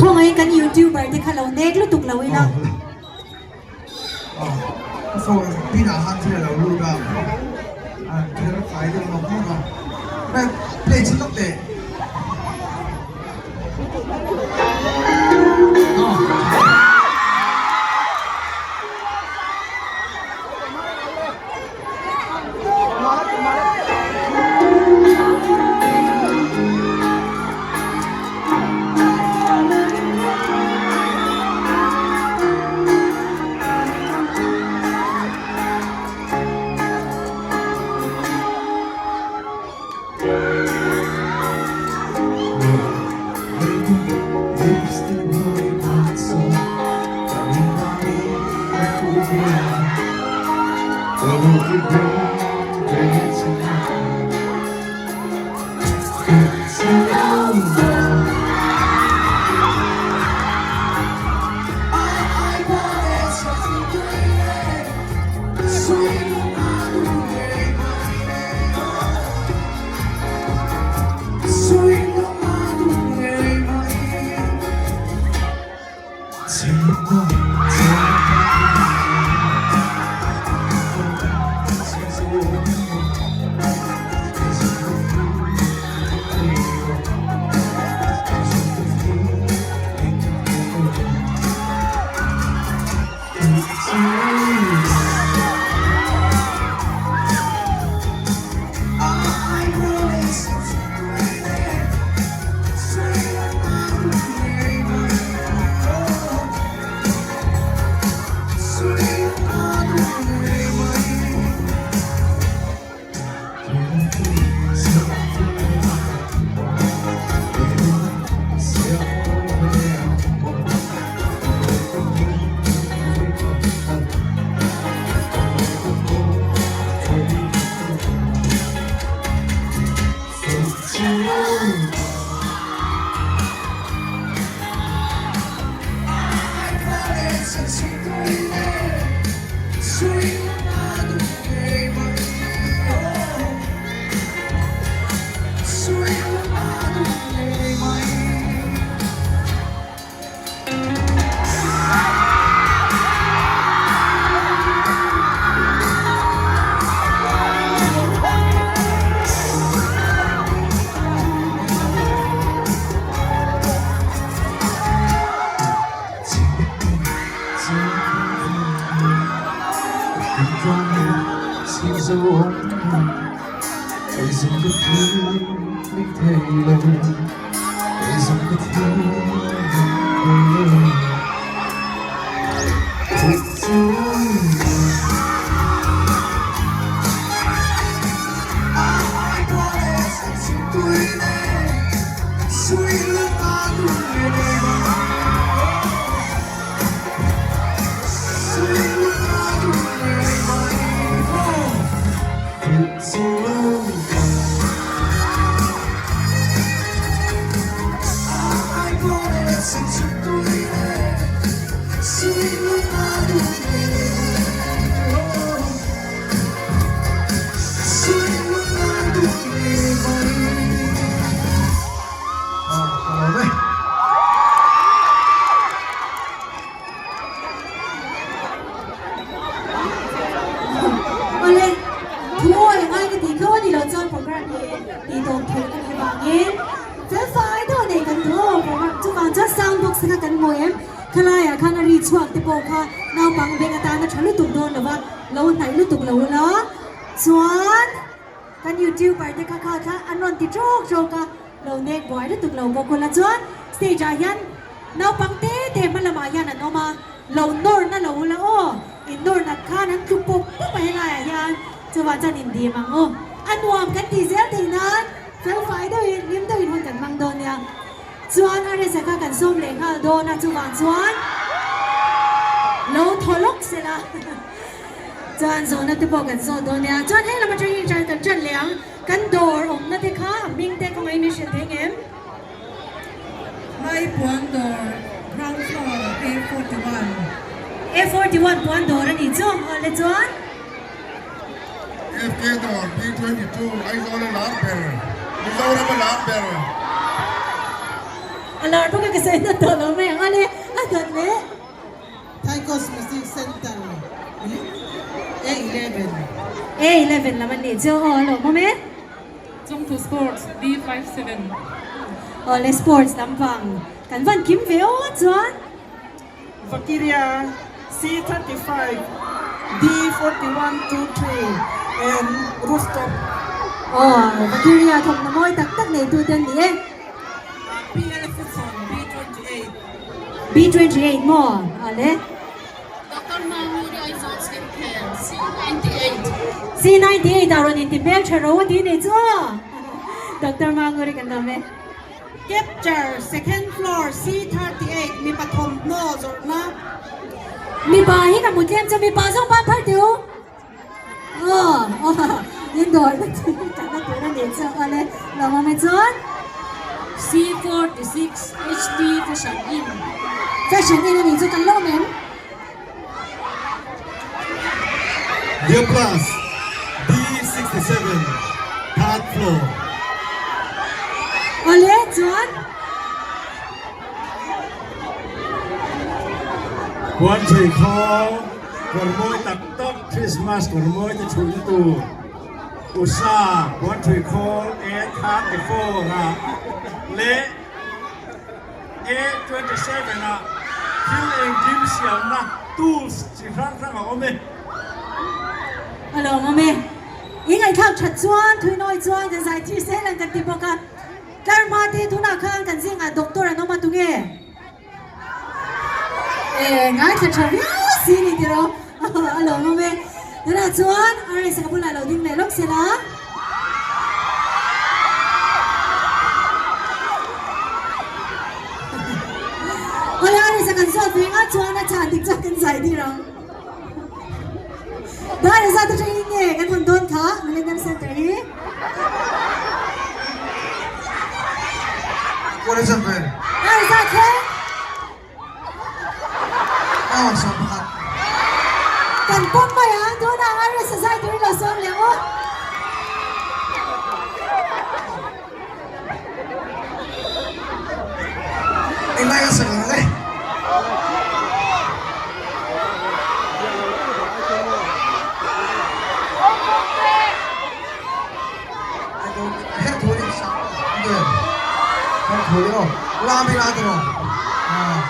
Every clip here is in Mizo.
Khawngaihin kan youtuber te kha lo nek lutuk lo ila. Ka phone pin ah khan thil a lo lut a, a kher fai deuh nawk nawk a. Play chin lawk teh. Awle, thu awi a ngai ka tih tho a ni lo chuan program hi tih tawp theih a nih vangin fel fai deuh a nei kan duh aw program chuvang chuan sound box te kha kan hmu em khalaiah khan a ri chhuak te pawh kha naupang beng atana tha lutuk dawn lo va lo hnaih lutuk lo ula chuan Kan youtuber te kha kha kha an rawn ti trawk trawk a, lo nek buai lutuk lo bawk ula chuan stage ah hian naupang te te hma lamah hian an awm a, lo nawr na lo ula aw, in nawr nat khan an tlu pawp pawp a helai ah hian chuvang chuan in dim ang u, a nuam kan tih zel theih nan fel fai deuhin hlim deuhin hun kan hmang dawn nia. Chuan a resa kha kan sawm leh nghal dawn a chuvang chuan lo thaw lawk se la. Chuan zawhna te pawh kan zawh dawn nia. Chuan heng lam atangin ṭan kan ṭan leh ang. Kan dawr awmna te kha a hming te kawngaihin min hrilh thei ngem? Mai puan dawr ground floor A41. A41 puan dawr a nih chu. Awle chuan. FK dawr B22 Aizawl a lar ber. Mizoram a lar ber. A lar bawk a ka sawi hnawn tawh lo mai ang a le a dawt leh. Thai Cosmetic Center A11. A11 lam an nih chu aw a lawmawm e. Chawngthu Sports D57. Aw le sports lampang kan van kim ve aw chuan. Vakiria C35 D41 23 and rooftop. Aw Vakiria thawmhnaw mawi tak tak neitu te an ni e. PL Fuchon B28. B28 maw a le. Doctor Manguri Aizawl Skin Care C98. C98 ah rawn inti hmel tha ro a ti nei chu aw. Doctor Manguri kan awm e. Capture second floor C38 mipa thawmhnaw zawrhna. Mipa hi ka hmu tlem chu mipa zawng pan phar teh u. Aw aw indoor na chu kan la tur a nih chu aw le lawmawm e chuan. C46 HT Fashion Inn. Fashion Inn a nih chu kan lawm em? Dear Plus D67 third floor. Aw le chuan. Puan thui khaw kawr mawi tak tak Christmas kawr mawi te thuhna tur Usa puan thui khawl A34 ah leh A27 ah thil engkim siamna tools chi hrang hrang a awm e. A lawmawm e. I ngaihthlak that chuan thuinawi chuan kan zai thir zel ang kan ti bawk a. Tlarhma te tunah khan kan zingah doctor an awm a tunge? E ngaithla tha viau si ni tiraw a lawmawm e. Tunah chuan RS ka bulah lo ding leh lawk sela. Awle RS a kan zawt ve nga chuan a chhan dik chuan kan zai dir ang. Dar a zat atangin nge kan hawn dawn kha Millennium Centre hi? Kuala zat vel. Dar a zat hle. Aw, 11. Kan pawm mai ang, tunah ang RS a zai turin lo sawm leh ang u. Englai a sak ang le. Her thu ni sak nge her thu ni aw la mi la tiraw ah.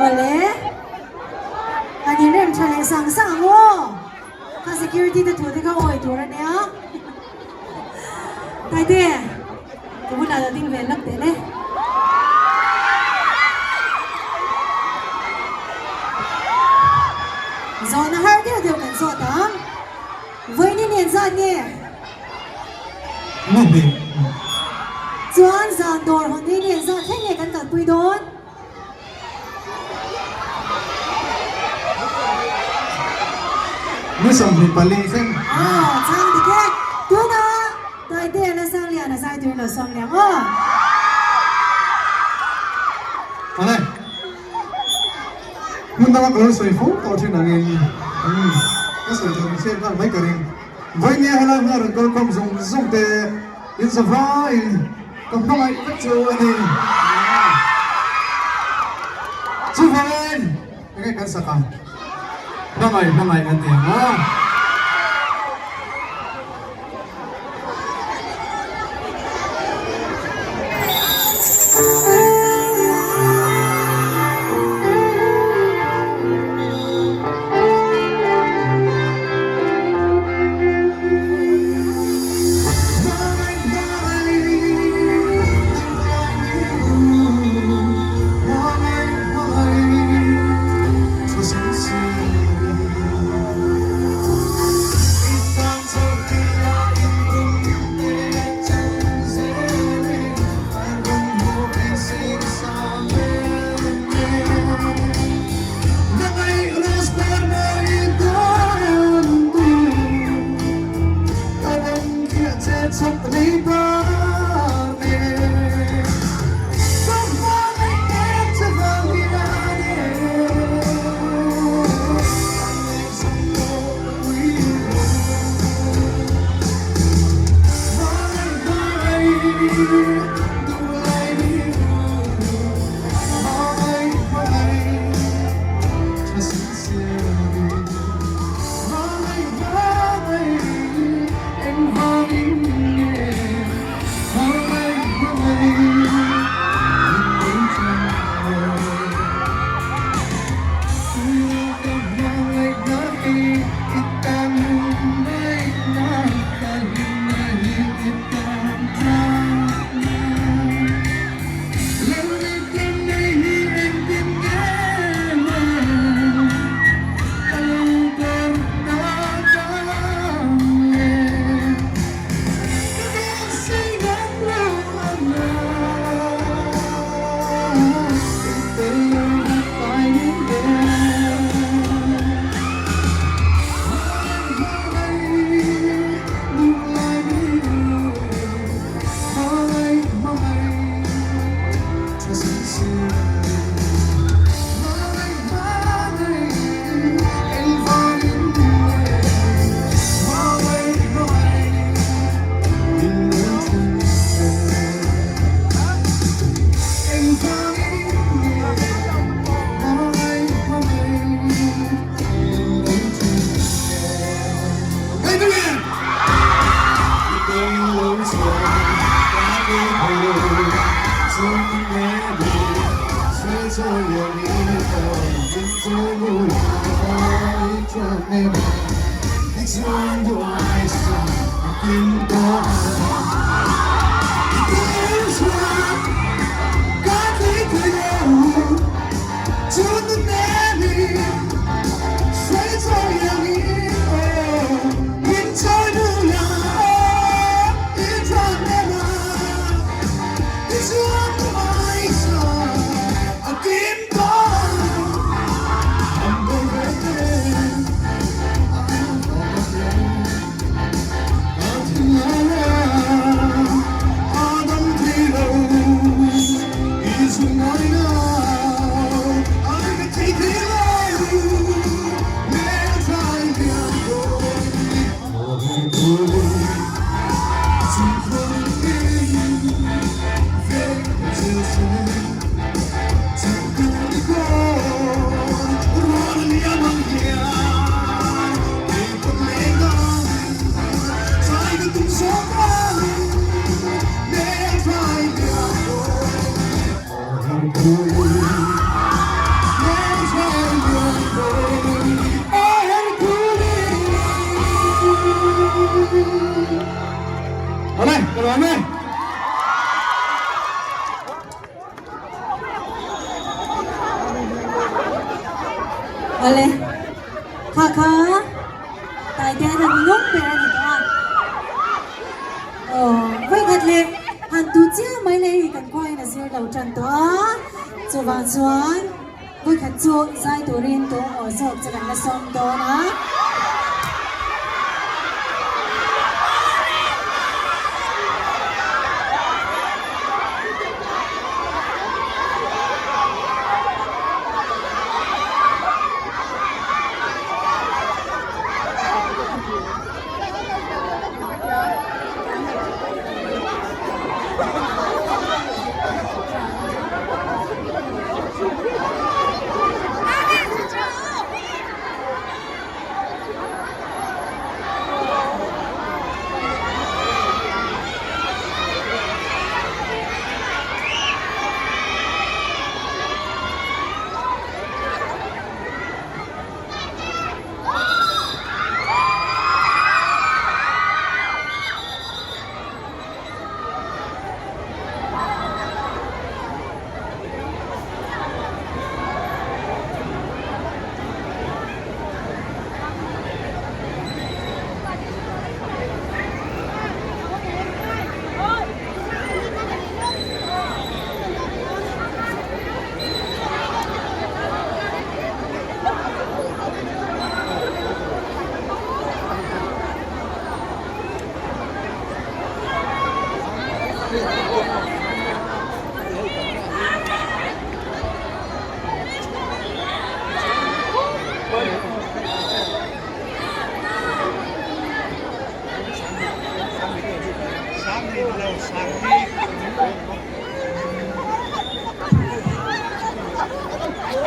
Awle. An inrem tha leh sang sang ang aw. Kha security te thu te kha awi tur a nia. Taite, ka bulah lo ding ve lak teh le. Zawhna har deuh deuh kan zawt ang. Vawiin nen zat nge? Ni hnih. Chuan zan dawr hawn hi nen zat thleng nge kan kalpui dawn? Ni 24 thleng. Aw, chang dik e. Tunah Taite la sang lian a zai turin lo sawm leh ang aw. Awle. Hmun danga ka lo sawi fo tawh thin angin ka sawi tawh min hriat nghal mai ka ring. Vawinia helai huna rawn kalkhawm zawng zawng te in zavaiin ka hmangaih vek chu a ni. Chuvangin enge kan sak ang? Hmangaih hmangaih kan ti ang a. Awle, kha kha Taitea hian nung ber a ni tawh a. Aw, vawikhat leh han tu chiang mai leh hei kan khuain a zir lo tan tawh a, chuvang chuan vawikhat chu zai turin tawng aw zawk che kan la sawm dawn a.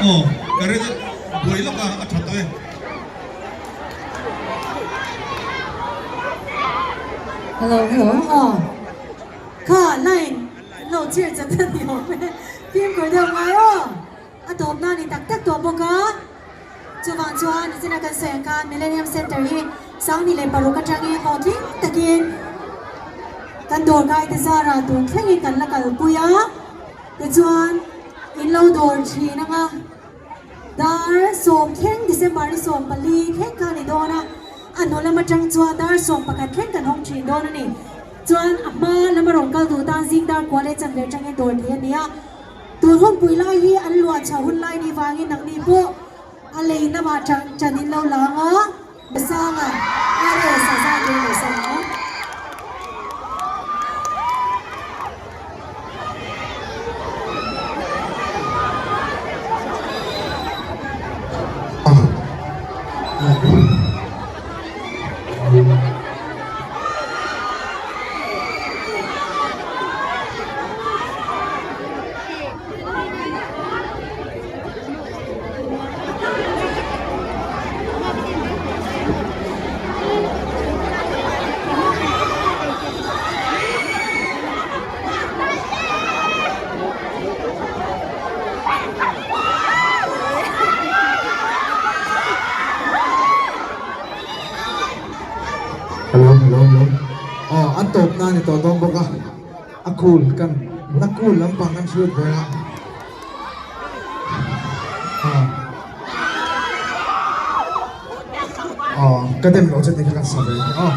Aw, ka ring a, buai lawk a, a tha tawh e. Hello, hello, aw. Kha line an lo chhiar chat a ni awm e, fimkhur deuh ngai aw. A tawpna a ni tak tak tawh bawk a, chuvang chuan nichina kan sawi ang khan Millennium Centre hi 2006 atangin hlawhtling takin kan dawr kaite zarah tun thlengin kan la kalpui a, tichuan in lo dawr thin ang a, dar sawm thleng December ni 14 thleng kha a ni dawn a, a hnu lam atang chuan dar 11 thleng kan hawng thin dawn a ni. Chuan a hma lama rawn kal duh tan zing dar kua leh chanve atangin dawr thei a ni a. Tun hunpui lai hi an luah chho hun lai ni vangin nangni pawh a lei lamah tan tan in lo lang a. Sanga, RS a zai tur lo sang a. Hello hello hello aw an tawp na ni tawh dawn bawk a a cool kan la cool lampang kan shoot ve a aw ka dem loh che tih kha kan sa ve aw.